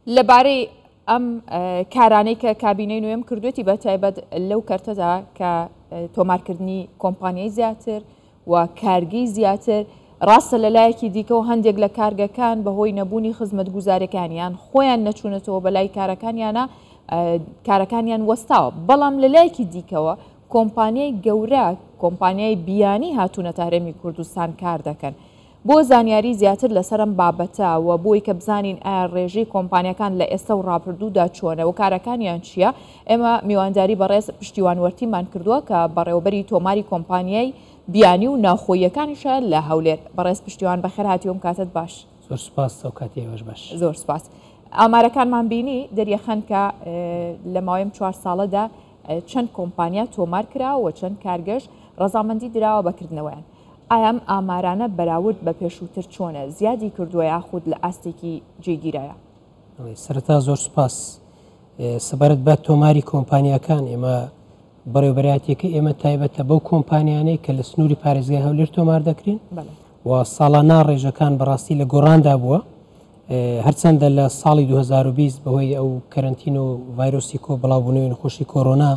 لەبارەی ئەم کارانەی کە کابینەی نوێم کردوێتی بە تایبەت لەو کەرتەدا کە تۆمارکردنی کۆمپانیای زیاتر و کارگەی زیاتر، ڕاستە لە لایەکی دیکەوە هەندێک لە کارگەکان بەهۆی نەبوونی خزمەتگوزاریەکانیان خۆیان نەچوونەتەوە بەلای کارەکانیانە کارەکانیان وەستاوە، بەڵام لە لایەکی دیکەوە کۆمپانیای گەورە کۆمپانیای بیانی هاتوونەتە هەرێمی کوردستان کار دەکەن. بۆ زانیاری زیاتر لەسەر ئەم بابەتە و بۆی کە بزانین ئایا ڕێژەی کۆمپانیاکان لە ئێستا و ڕابردوودا چۆنە و کارەکانیان چییە، ئێمە میوانداری بەڕێز پشتیوان وەرتیمان کردووە کە بەڕێوەبەری تۆماری کۆمپانیای بیانی و ناوخۆییەکانیشە لە هەولێر. بەڕێز پشتیوان بەخێر هاتی و کاتت باش. زۆر سوپاس، ئەو کاتی ئێوەش باش. زۆر سوپاس. ئامارەکانمان بینی دەریەخەن کە لە ماوەی ئەم چوار ساڵەدا چەند کۆمپانیا تۆمار کراوە و چەند کارگەش ڕەزامەندی دراوە بە کردنەوەیان. ئایا ئەم ئامارانە بەراورد بە پێشووتر چۆنە، زیادی کردووە یاخود لە ئاستێکی جێگیرایە؟ سەرەتا زۆر سوپاس. سەبارەت بە تۆماری کۆمپانیاکان ئێمە بەڕێوەبەرایەتیەکەی ئێمە تایبەتە بەو کۆمپانیانەی کە لە سنووری پارێزگای هەولێر تۆمار دەکرێن و ساڵانە ڕێژەکان بەڕاستی لە گۆڕاندا بووە هەرچەندە لە ساڵی 2020 بەهۆی ئەو کەرەنتین و ڤایرۆسی کۆ بڵاوبوونەوەی نەخۆشی کۆرۆنا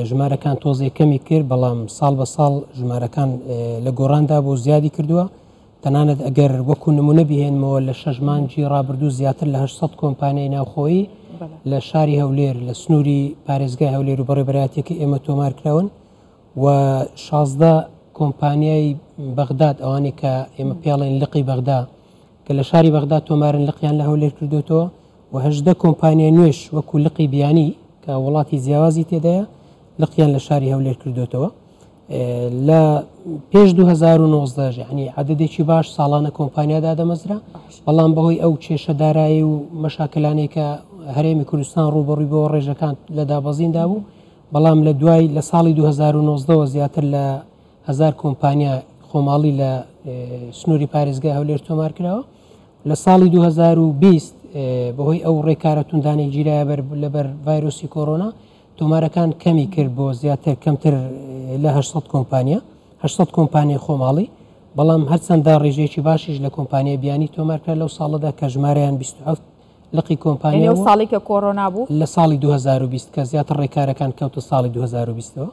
ژمارەکان تۆزێک کەمی کرد، بەڵام ساڵ بە ساڵ ژمارەکان لە گۆڕاندا بوو زیادی کردووە. تەنانەت ئەگەر وەکو نمونە بهێنمەوە لە شەش مانگی ڕابردوو زیاتر لە 800 کۆمپانیای ناوخۆیی لە شاری هەولێر لە سنووری پارێزگای هەولێر و بەڕێوەبەرایەتیەکەی ئێمە تۆمار کراون و 16 کۆمپانیای بەغداد ئەوانەی کە ئێمە پێڵێن لقی بەغدا کە لە شاری بەغدا تۆمارن لقیان لە هەولێر کردوێتەوە و 18 کۆمپانیای نوێش وەکو لقی بیانی کە وڵاتی جیاوازی تێدایە لقیان لە شاری هەولێر کردوێتەوە. لە پێش 2019 یعنی عددێکی باش ساڵانە کۆمپانیا دادەمەزرا بەڵام بەهۆی ئەو کێشە دارایی و مەشاکلانەی کە هەرێمی کوردستان ڕووبەڕووی بۆ ڕێژەکان لە دابەزیندا بوو بەڵام لە دوای لە ساڵی 2019ەوە زیاتر لە هزار کۆمپانیا خۆماڵی لە سنووری پارێزگای هەولێر تۆمار کراوە لە ساڵی 2020 بەهۆی ئەو ڕێکارە توندانەی گیرایە بەر لەبەر ڤایرۆسی کۆرۆنا تۆمارەکان کەمی کرد بۆ زیاتر کەمتر لە 800 کۆمپانیا 800 کۆمپانیای خۆماڵی بەڵام هەرچەندە ڕێژەیەکی باشیش لە کۆمپانیای بیانی تۆمار کرا لەو ساڵەدا کە ژمارەیان 27 لقی کۆمپانیا بوو. ساڵی کە کۆرۆنا بوو؟ لە ساڵی 2020 کە زیاتر ڕێکارەکان کەوتە ساڵی 2020ەوە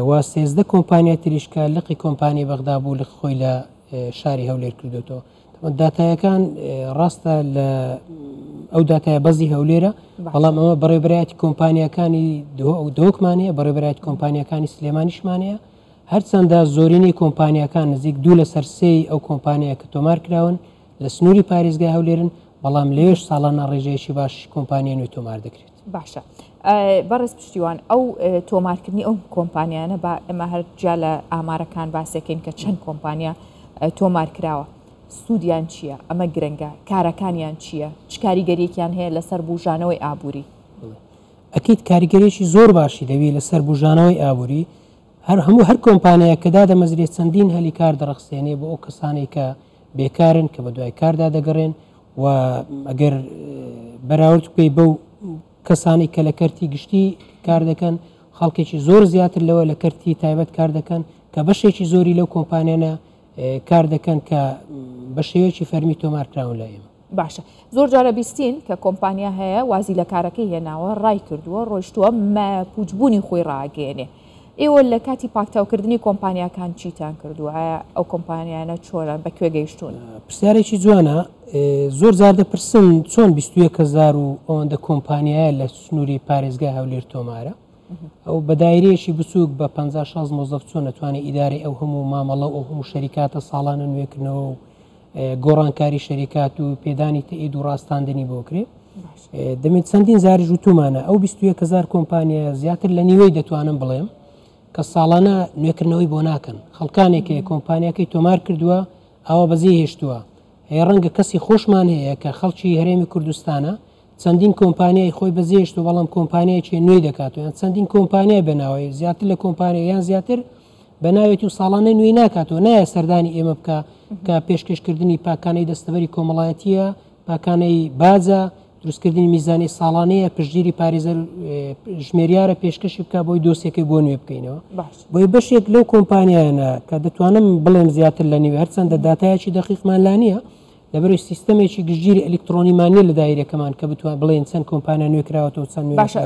و 13 کۆمپانیای تریش کە لقی کۆمپانیای بەغدا بوو لق خۆی لە شاری هەولێر کردوێتەوە. داتایەکان ڕاستە لە ئەو داتایە بەزی هەولێرە بەڵام ئەمە بەڕێبرایەتی کۆمپانیەکانی دهۆکمان هەیە بەڕێبرایەتی کۆمپانیەکانی سلێمانیشمان هەیە هەرچەندە زۆرینەی کۆمپانیەکان نزیک دوو لەسەر سێی ئەو کۆمپانیا کە تۆمار کراون لە سنووری پارێزگای هەولێرن بەڵام لەوێش ساڵانە ڕێژەیەکی باش کۆمپانیا نوێ تۆمار دەکرێت. باشە بەڕێز پشتیوان ئەو تۆمارکردنی ئەو کۆمپانیانە با ئێمە هەر جیا لە ئامارەکان باسێکین کە چەند کۆمپانیا تۆمار کراوە سوودیان چییە؟ ئەمە گرنگە کارەکانیان چییە؟ چ کاریگەریەکیان هەیە لەسەر بوژانەوەی ئابووری؟ ئەکید کاریگەریی زۆر باشی دەبی لەسەر بوژانەوەی ئابووری هەر هەموو هەر کۆمپانیایەک کە دادەمەزرێت چەندین هەلی کار دەڕەخسێنێ بۆ ئەو کەسانەی کە بێکارن کە بە دوای کاردا دەگەڕێن و ئەگەر بەراورد بکەی بەو کەسانی کە لە کەرتی گشتی کار دەکەن خەڵکێکی زۆر زیاتر لەوە لە کەرتی تایبەت کار دەکەن کە بەشێکی زۆری لەو کۆمپانیانە کار دەکەن کە بە شێوەیەکی فەرمی تۆمار کراون لای ئێمە. باشە زۆر جارە بیستین کە کۆمپانیا هەیە وازی لە کارەکەی هێناوە ڕای کردووە ڕۆیشتووە پوچبوونی خۆی ڕاگەیەنێ ئێوە لە کاتی پاکتاوکردنی کۆمپانیاکان چیتان کردووە ئایا ئەو کۆمپانیانە چۆنە بە کوێ گەیشتوون؟ پرسیارێکی جوانە زۆر جار دەپرسن چۆن 21 هەزار و ئەوەندە کۆمپانیایە لە سنووری پارێزگای هەولێر تۆمارە ئەو بە دایرەیەکی بچووک بە 50 60 مۆزەف چۆن ئەتوانێت ئیدارەی ئەو هەموو مامەڵە و ئەو هەموو شەریکاتە ساڵانە نوێکردنەوە و گۆڕانکاری شەریکات و پێدانی تەئید و ڕاستاندنی بۆ کرێ دەمێت چەندین زاریش وتومانە ئەو 21 هزار کۆمپانیا زیاتر لە نیوەی دەتوانم بڵێم کە ساڵانە نوێکردنەوەی بۆ ناکەن خەڵکانێک هەیە کۆمپانیاکەی تۆمار کردووە ئاوا بەجێ هێشتووە هەیە ڕەنگە کەسی خۆشمان هەیە کە خەڵکی هەرێمی کوردستانە چەندین کۆمپانیای خۆی بەجێهێشتووە بەڵام کۆمپانیایەکی نوێی دەکاتەوە یان چەندین کۆمپانیای بەناوەی زیاتر لە کۆمپانیا یان زیاتر بەناوێتی و ساڵانە نوێی ناکاتەوە نایە سەردانی ئێمە بکە کە پێشکەشکردنی پاکانەی دەستەبەری کۆمەڵایەتیە پاکانەی باجە دروستکردنی میزانی ساڵانەیە پشتگیری پارێزەر ژمێریارە پێشکەشی بکە بۆی دۆسیەکەی بۆ نوێ بکەینەوە بۆی بەشێک لەو کۆمپانیانە کە دەتوانم بڵێم زیاتر لە نیوە هەرچەندە داتایەکی دقیقمان لا نییە. لەبەرئەوەی سیستەمێکی گشتگیری ئەلیکتڕۆنیمان نیە لە دایرەکەمان کە بتوان بڵێین چەند کۆمپانیا نوێ کراوەتەوە چەند نوێ باشە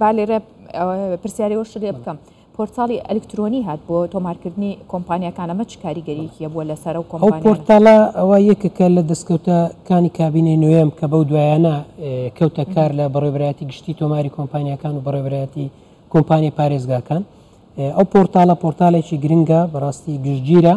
با لێرە پرسیاری وەش لێ بکەم پۆرتاڵی ئەلیکترۆنی هات بۆ تۆمارکردنی کۆمپانیاکان ئەمە چ کاریگەریەکی هەبووە لەسەر ئەو کۆمپانیانە؟ ئەو پۆرتاڵە ئەوە یەکێکە لە دەستکەوتەکانی کابینەی نوێم کە بەو دوایانە کەوتە کار لە بەڕێوەبەرایەتی گشتی تۆماری کۆمپانیاکان و بەڕێوەبەرایەتی کۆمپانیای پارێزگاکان. ئەو پۆرتاڵە پۆرتالێکی گرنگە بەڕاستی گشتگیرە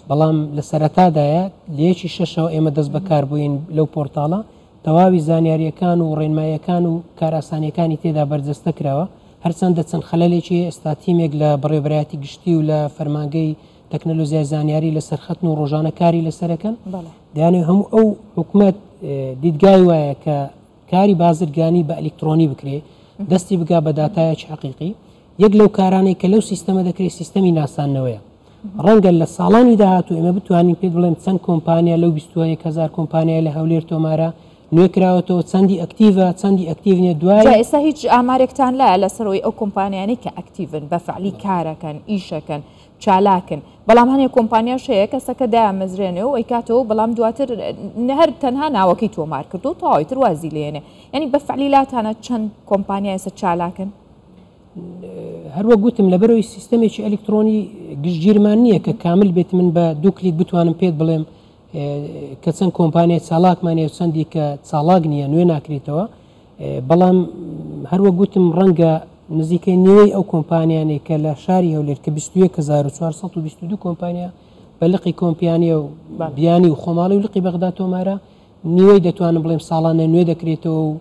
بەڵام لە سەرەتادایە لە یەکی شەشەوە ئێمە دەست بەکار بووین لەو پۆرتاڵە تەواوی زانیاریەکان و ڕێنماییەکان و کارئاسانیەکانی تێدا بەرجەستە کراوە هەرچەندە چەند خەلەلێکی هەیە ئێستا تیمێک لە بەڕێوەبەرایەتی گشتی و لە فەرمانگەی تەکنەلۆزیای زانیاری لەسەر خەتن و ڕۆژانە کاری لەسەرەکەن دەیانەوێت هەموو ئەو حکومەت دیدگای وایە کە کاری بازرگانی بە ئەلیکترۆنی بکرێ دەستی بگا بە داتایەکی حەقیقی یەک لەو کارانەی کە لەو سیستەمە دەکرێت سیستەمی ناساندنەوەیە ڕەنگە لە ساڵانی داهاتوو ئێمە بتوانین پێت بڵێم چەند کۆمپانیا لەو 21 هزار کۆمپانیای لە هەولێر تۆمارە نوێ کراوەتەوە چەندی ئەکتیڤە چەندی ئەکتیڤ نیە دوای جا ئێستا هیچ ئامارێکتان لایە لەسەرەوەی ئەو کۆمپانیانەی کە ئەکتیڤن بە فعلی کارەکەن ئیشەکەن چالاکن بەڵام هەنێ کۆمپانیاش هەیە کەسەکە دایامەزرێنێ و ئەیکاتەوە بەڵام دواتر هەر تەنها ناوەکەی تۆمار کردو تەواوی تر وازی لێنێ یعنی بە فعلی لاتانە چەند کۆمپانیا ئێستا چالاکن؟ هەروەک گوتم لەبەرەوەی سیستەمێکی ئەلیکترۆنی گشتگیرمان نییە کە کامل بێت من بە دوو کلیک بتوانم پێت بڵێم کە چەند کۆمپانیای چالاکمان هەیە و چەندی کە چالاک نییە نوێ ناکرێتەوە بەڵام هەروەک گوتم ڕەنگە نزیکەی نیوەی ئەو کۆمپانیانەی کە لە شاری هەولێر کە 21422 کۆمپانیا بە لقی کۆمپیانیە و بیانی و خۆماڵی و لقی بەغدا تۆمارە نیوەی دەتوانم بڵێم ساڵانە نوێ دەکرێتەوە و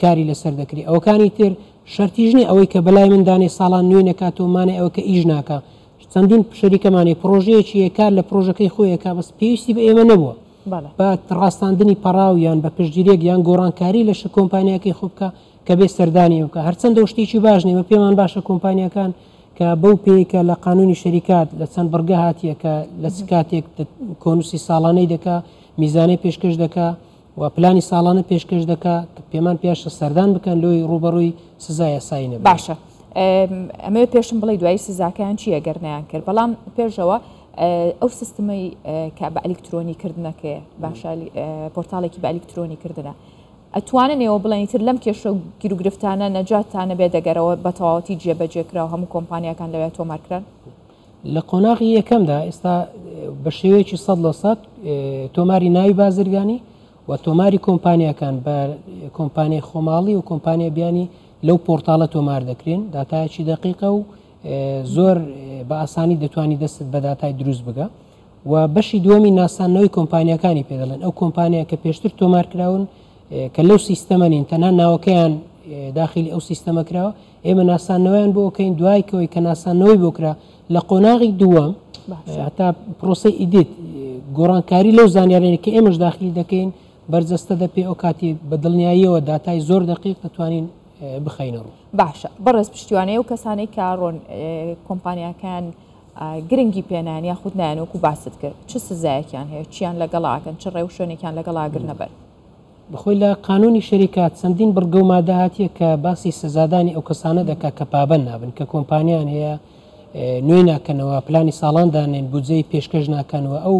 کاری لەسەر دەکرێت ئەوەکانی تر شەرتیش نیە ئەوەی کە بەلای من دانێ ساڵان نوێ نەکاتەوە مانای ئەوە کە ئیش ناکا چەندین شەریکەمان هەیە پڕۆژەیەکی هەیە کار لە پڕۆژەکەی خۆی ئەکا بەس پێویستی بە ئێمە نەبووە بە ڕاستاندنی پەڕاو یان بە پشتگیریەک یان گۆڕانکاری لە کۆمپانیاکەی خۆ بکا کە بێ سەردانی ئێمە بکا هەرچەندە و شتێکی باش نیە ئێمە پێمان باشە کۆمپانیاکان کە بەو پێی کە لە قانونی شەریکات لە چەند بڕگە هاتیە کە لە چ کاتێک کۆنوسی ساڵانەی دەکا میزانەی پێشکەش دەکا و پلانی ساڵانە پێشکەش دەکا کە پێمان پیاشە سەردان بکەن لۆی ڕووبەڕووی سزای یاسایی نەبن. باشە ئەمەوێ پێشم بڵێی دوایی سزاکەیان چییە گەر نەیان کرد بەڵام پێشەوە ئەو سیستمەی کە بە ئەلیکترۆنی کردنەکەی باشە پۆرتاڵێکی بە ئەلیکترۆنی کردنە ئەتوانن ئێوە بڵێن تر لەم کێشە و گیروگرفتانە نەجاتتانە بێ دەگەرەوە بە تەواوەتی جێبەجێ کرا و هەموو کۆمپانیاکان لەوێ تۆمار کران؟ لە قۆناغی یەکەمدا ئێستا بە شێوەیەکی 100% تۆماری ناوی بازرگانی و تۆماری کۆمپانیاکان بە کۆمپانیای خۆماڵی و کۆمپانیا بیانی لەو پۆرتاڵە تۆمار دەکرێن داتایەکی دقیقە و زۆر بە ئاسانی دەتوانی دەستت بە داتای دروست بگە و بەشی دووەمی ناساندنەوەی کۆمپانیاکانی پێ دەڵێن ئەو کۆمپانیا کە پێشتر تۆمار کراون کە لەو سیستەمە نین تەنها ناوەکەیان داخلی ئەو سیستەمە کراوە ئێمە ناساندنەوەیان بۆ ئەکەین دوای کەوەی کە ناساندنەوەی بۆ کرا لە قۆناغی دووەم هەتا پرۆسەی edit گۆڕانکاری لەو زانیارانەی کە ئێمەش داخلی دەکەین بەرجەستە دەپێ ئەو کاتی بە دڵنیاییەوە داتای زۆر دەقیق دەتوانین بخەینە ڕوو. باشە بەڕێز پشتیوانەی ئەو کەسانەی کە ڕۆن کۆمپانیاکان گرنگی پێنان یاخود نایەن وەکو باست کرد چ سزایەکیان هەیە چیان لەگەڵاکەن چ ڕێوشوێنێکیان لەگەڵاگرنە بەر؟ بەخۆی لە قانونی شەریکات چەندین بڕگە و مادە هاتیە کە باسی سزادانی ئەو کەسانە دەکات کە پابەند نابن کە کۆمپانیان هەیە نوێی ناکەنەوە پلانی ساڵان دانێن بودجەی پێشکەش ناکەن و ئەو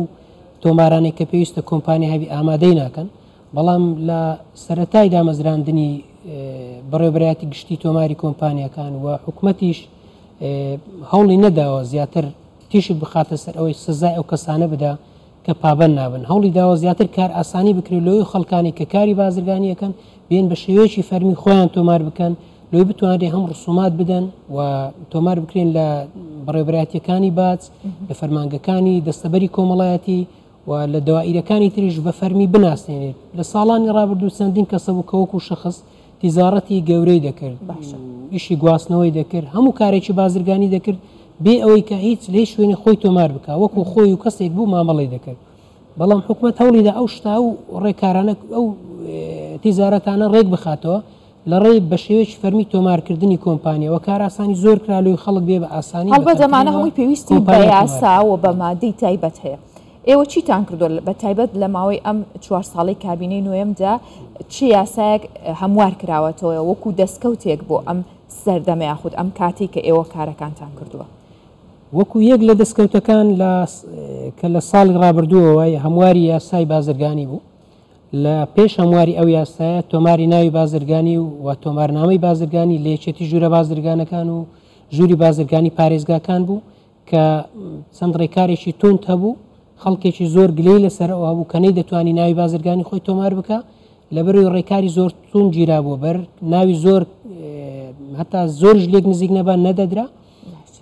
تۆمارانەی کە پێویستە کۆمپانیا هەبی ئامادەی ناکەن بەڵام لە سەرەتای دامەزراندنی بەڕێوەبەرایەتی گشتی تۆماری کۆمپانیاکان و حکومەتیش هەوڵی نەداوە زیاتر تیشک بخاتە سەر ئەوەی سزای ئەو کەسانە بدا کە پابەند نابن، هەوڵی داوە زیاتر کارئاسانی بکرێت لۆی خەڵکانی کە کاری بازرگانی ئەکەن بێن بە شێوەیەکی فەرمی خۆیان تۆمار بکەن لۆی بتوانرێ هەم ڕسومات بدەن و تۆمار بکرێن لە بەڕێوەبەرایەتیەکانی باج لە فەرمانگەکانی دەستەبەری کۆمەڵایەتی و لە دەوائیرەکانی تریش بە فەرمی بناسێنێت لە ساڵانی ڕابردوو چەندین کەسە بوو کە وەکو شەخس تیجارەتی گەورەی دەکرد، ئیشی گواستنەوەی دەکرد، هەموو کارێکی بازرگانی دەکرد بێ ئەوەی کە هیچ لە هیچ شوێنێک خۆی تۆمار بکا، وەکو خۆی و کەسێک بوو مامەڵەی دەکرد. بەڵام حکومەت هەوڵیدا ئەو شتە ئەو ڕێکارانە ئەو تیجارەتانە ڕێک بخاتەوە لە ڕێی بە شێوەیەکی فەرمی تۆمارکردنی کۆمپانیا و کارئاسانی زۆر کرا لۆی خەڵک بێ بە ئاسانی بە هەڵبەت ئەمانە کەمترینەوە هەمووی پێویستی بە کۆمپانیا تۆمار یاسا بکات. و بە مادەی تایبەت هەیە. ئێوە چیتان کردووە بە تایبەت لە ماوەی ئەم چوار ساڵەی کابینەی نۆیەمدا چ یاسایەک هەموار کراوەتەوە وەکو دەستکەوتێک بۆ ئەم سەردەمە یاخود ئەم کاتەی کە ئێوە کارەکانتان کردووە؟ وەکو یەک لە دەستکەوتەکان لە کە لە ساڵی ڕابردووەوە هەمواری یاسای بازرگانی بوو لە پێش هەمواری ئەو یاسایە تۆماری ناوی بازرگانی و تۆمارنامەی بازرگانی لە یەکێتی ژوورە بازرگانەکان و ژووری بازرگانی پارێزگاکان بوو کە چەند ڕێکارێکی توند هەبوو خەڵکێکی زۆر گلەی لەسەر ئەوە هەبوو کە نەیدەتوانی ناوی بازرگانی خۆی تۆمار بکە لەبەرەوەی ڕێکاری زۆر توند گیرابووە بەر ناوی زۆر هەتا زۆریش لێک نزیک نەبان نەدەدرا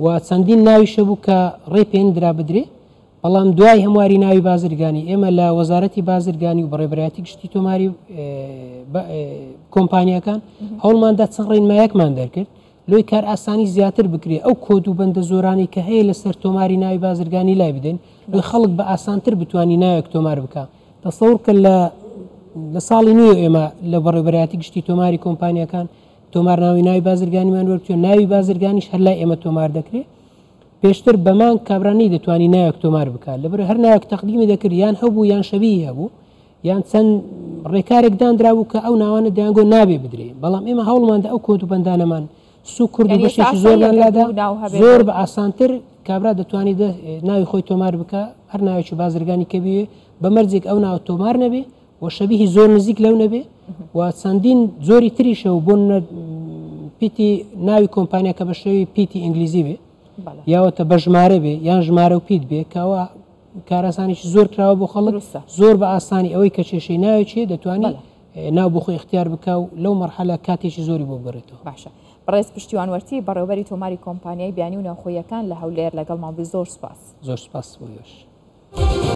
و چەندین ناویش هەبوو کە ڕێ پێندرا بدرێ بەڵام دوای هەمواری ناوی بازرگانی ئێمە لە وەزارەتی بازرگانی و بەڕێبەرایەتی گشتی تۆماری کۆمپانیەکان هەوڵماندا چەند ڕێنمایەکمان دەرکرد لۆی کارئاسانی زیاتر بکرێ ئەو کۆد و بەندە زۆرانەی کە هەیە لەسەر تۆماری ناوی بازرگانی لای بدەین لۆی خەڵک بە ئاسانتر بتوانی ناوێک تۆمار بکا تەسەور کە لە لە ساڵی نوێ ئێمە لە بەڕێوبەرایەتی گشتی تۆماری کۆمپانیەکان تۆمار ناوی ناوی بازرگانیمان وەرگرتووە ناوی بازرگانیش هەر لای ئێمە تۆمار دەکرێ پێشتر بەمان کابرا نەیدەتوانی ناوێک تۆمار بکات لەبەر هەر ناوێک تەقدیمی دەکرد یان هەبوو یان شەبیهی هەبوو یان چەند ڕێکارێک دانرابوو کە ئەو ناوانە دەیانگۆ نابێ بدرێ بەڵام ئێمە هەوڵماندا ئەو کۆت و بەندانەمان سوک کرد و بەشێکی زۆرمان لادا زۆر بە ئاسانتر کابرا دەتوانانی ناوی خۆی تۆمار بکە هەر ناوێکی بازرگانی کە بێ بە مەرجێک ئەو ناوە تۆمار نەبێ و شەبیهی زۆر نزیک لەو نەبێ و چەندین زۆری تریشە و بۆ پیتی ناوی کۆمپانیاکە بە شێوی پیتی ئینگلیزی بێ یاوەتە بە ژمارە بێ یان ژمارە و پیت بێ کەەوە کارئاسانیی زۆر کراوە بۆ خەڵک زۆر بە ئاسانی ئەوەی کە کێشەی ناوێکی دەتوانانی ناو بۆ خۆی اختیار بکە و لەو مەرحەلە کاتێکی زۆری بۆ بگەڕێتەوە. باشە بەڕێز پشتیوان وەرتی بەڕێوبەری تۆماری کۆمپانیای بیانی و ناوخۆییەکان لە هەولێر لەگەڵمان بووی زۆر سوپاس. زۆر سوپاس بۆ ئێوەش.